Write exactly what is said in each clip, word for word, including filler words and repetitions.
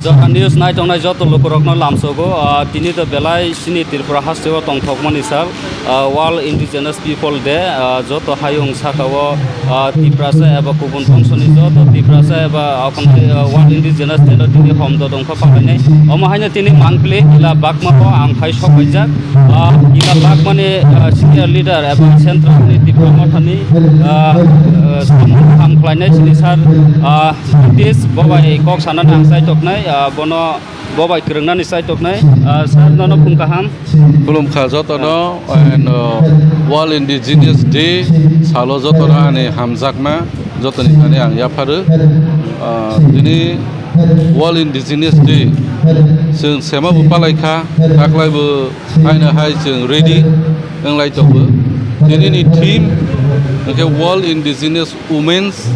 Jora News naitongnai joto lukurokno lamsogo, ah, tini to belai chini Tripura hasteo tongthokmani sal, ah, World Indigenous People Day, ah, joto hayung sakao, ah, Tiprasa eba kubun bongsoni joto Tiprasa eba akhonde, ah, World Indigenous Day no tini homdo dongkha palainai. Omo haino tini mangpili Kila Bagmao ang phai sokpaijak. Ah, Kila Bagmani, ah, senior leader eba central ni Tipra Mothani, ah, ah, samung ham khlainai chini sir, ah, Nitish bo bai kok sanani ang chaitoknai, ah, bono bo bai kwrwngnani chaitoknai, ah, sir nono phung kaham. Khulumkha jotono, and, uh, World Indigenous Day salo jotono ani hamjakma jotoni thani ang yapharu. Ah, tini World Indigenous Day chwng sema bo palaikha, taklai bo haino hai chwng ready wnglai tongo. Tini ni theme hwnkhe World Indigenous Women's,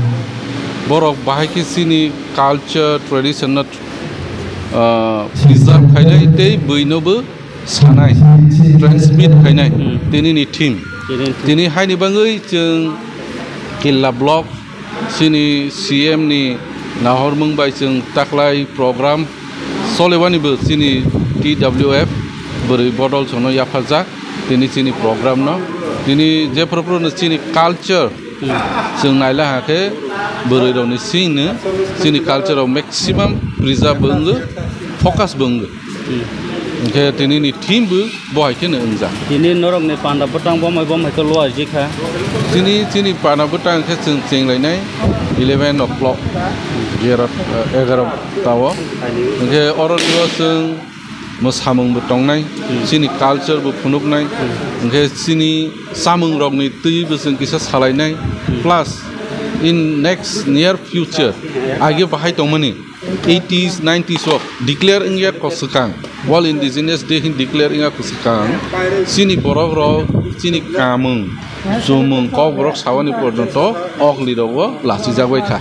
borok bahai khe chini culture, tradition no, ah, preserve khainai tei buino bo sanai, transmit khainai, hmm, tini ni theme. Tini ni theme. Tini haini bagwi chwng Killa block, chini C M ni nahormung bai chwng taklai program solibani bo chini T W F bwrwi bodol chwngno yapharjak tini chini program no. Tini jephru phru no chini culture chwng naila hakhe bwrwi rokni singno chini culture rok maximum preserve bo wngo, focus bo wngo. Hmm. Hwnkhe tini ni theme bo bo hai kheno wngjak. Tini norokni panda bwtang bomai bomai khe lua jikha. Tini chini panda bwtang khe chwng chenglainai eleven o'clock, egarota o. Hwnkhe oro twibo chwng mwsamung bo tongnai, hmm, chini culture bo phunuknai, hmm, hwnkhe chini chamung rokni twi bo chwng kisa salainai, hmm, plus in next near future age bahai tongmani eighties, nineties o declare wngya kwswkang, World Indigenous Day hin declare wngya kwswkang, chini borok rok chini kamung, chumung, kokborok sawani porjonto ok lirok o lachijak bai kha.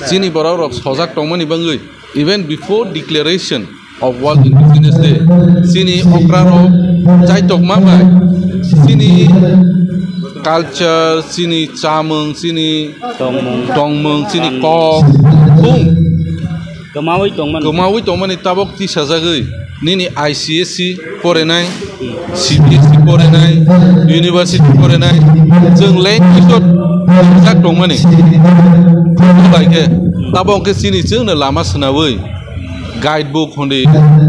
Chini borok rok sojak tongmani bagwi, even before declaration of World Indigenous Day, chini okra rok chaitokma bai chini culture, chini chamung, chini tongmung, chini kok, bung kwmawi tongmani, kwmawi tongmani tabok tisajagwi nini I C S E porinai, C B S E porinai, university porinai, chwng language o rijak tongmani. Bai khe tabok khe chini chwngno lama swnawi guide book hwnwi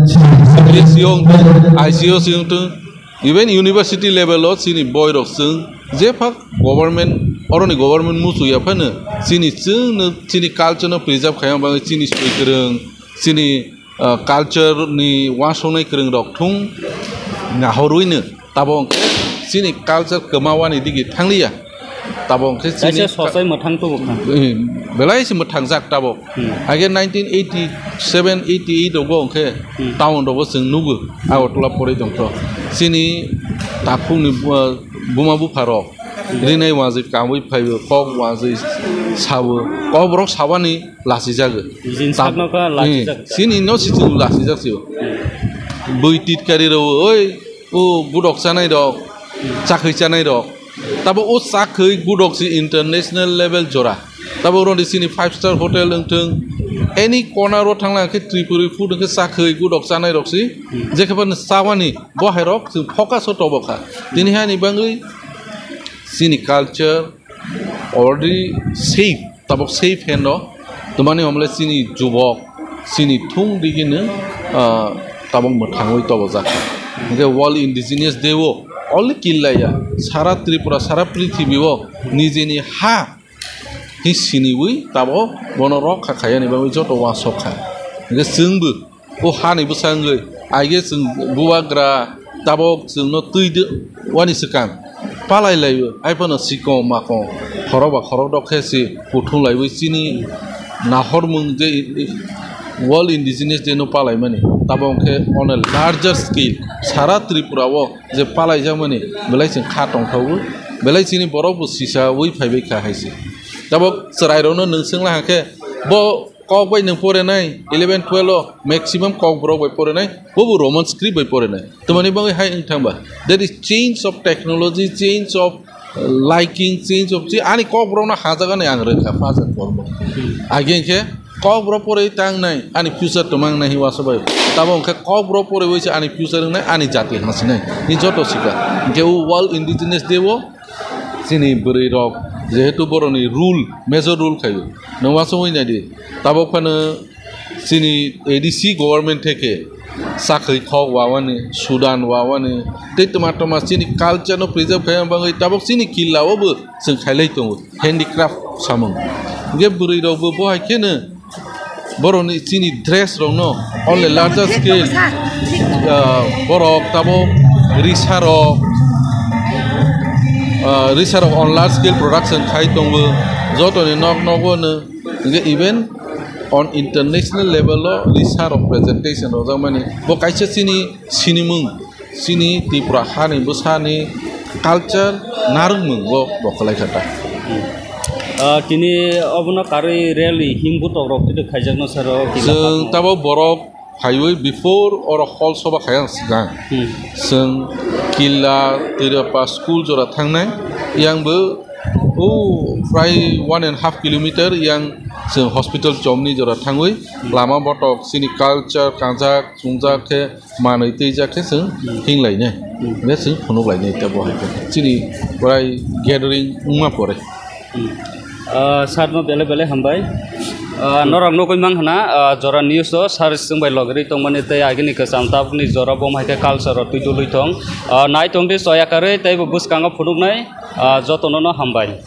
C B S E o wngthung, I C S E o wngthung, even university level o chini boy rok chwng jephak government, oroni government muchungya phano chini chwngno chini culture no preserve khaina bagwi chini soi kwrwng, chini, ah, culture ni uansuknai kwrwng rok thung nahorwi no tabok hwnkhe chini culture kwmawani digi thangliya. Tabok hwnkhe chini kaisa ka-, sosai mwthang tubu kha. Eh, belai se mwthangjak tabok. Hmm. Age nineteen eighty seven eighty eight rogo hwnkhe, hmm, town rogo chwng nugo, Agartala porwi tongkho. Chini takhukni bu-, buma bupha rok, hmm, rinai wazwi kamwi phaibo, kok wazwi sabo, kok borok sabani lachijago. Jin sakno kha lachijak. Eh, chini no si chwng lachijak sio. Bui titkari rok, oi, o gudok chanai rok, chakhwi chanai rok. Tabo o chakhwi gudok si international level jora. Tabo roni chini five star hotel wngthung, any corner o thangna khe Tripuri food khe chakhwi gudok chanai rok si. Jekhe phano chawani bo hai rok chwng focus o tobokha. Tini hani bangwi chini culture already safe, tabok safe hand o. Twmani hwnle chini jubok, chini thung digini, ah, tabok mwthangwi tobojak. Hwnkhe World Indigenous Day o only Killaya, sara Tripura, sara prithibi o nijini ha hi siniwi tabok bono rokha khaiyani bagwi joto uansuk kha. Hwnkhe chwngbo o hani bwsa wngwi, aige chwng bubagra tabok chwngno twi de-, wani swkang palai laio, ai phano sikong makong khorok ba khorok dok khe se kuthum laiwi chini nahormung je i-, i-, World Indigenous Day no palaimani. Tabok khe on a larger scale sara Tripura o je palaijakmani belai chwng kha tongthogo, belai chini borok bo sisawi phaibai kha hai se. Tabok chwrai rokno nwng swngla hakhe bo kok bai nwng porinai, eleven twelve o maximum kokborok bai porinai, bobo Roman script bai porinai. Twmani bagwi hai wng thangba. That is change of technology, change of, uh, liking, change of, ani kokborokno hajagani ang rwkha, first and foremost. Age khe Kokborok porwi tangnai, ani future tongmangnai hinwi wasabai. Tabo hwnkhe kokborok porwi se ani future wngnai, ani jati hwnsinai. Ni joto sika. Hwnkhe o World Indigenous Day o chini bwrwi rok jehetu boroni rule, major rule khaio. Nwng wasawi naidi. Tabok phano chini A D C government theke sakhwi khok wawani, Sudan wawani, tei twma twma chini culture no preserve khaina bagwi tabok chini killa o bo chwng khailai tongo, handicraft samung. Hwnkhe bwrwi rok bo bo hai kheno borokni chini dress rok no on the larger scale, ah, borok tabok risa rok, ah, risa rok on large scale production khai tongo, jotoni nok nogo no. Hingke even on international level o risa rok presentation rojak mani bo kaisa chini sinimung, chini Tripura hani bwsani culture narwkmung bo bo kwlai kha ta. Ah, tini obono karwi rally him butok rok twi khaijakno saro kila Chwng bakmo. Tabo borok phaiwi before oro hall soba khai ang swkang. Hmm. Chwng killa Twirapa school jora thangnai, yang bo o prai one and half kilometer yang chwng hospital chomni jora thangwi lama botok chini culture kanjak chungjak khe manwi twijak khe chwng Hmm. hinglai nai. Hmm. Hingke chwng phunuk lai nai tei bo hai khe chini prai gathering wngma pore. Hmm. Ah, sir no bele bele hambai. Ah, norok nugui mang hwna, ah, jora news o sir chwng bai logri tongmani tei agini kwcham tabukni jora bo hai khe culture o twi dului tong. Ah, nai tong di choya karwi tei bo bwskango phunuknai, ah, jotono no hambai.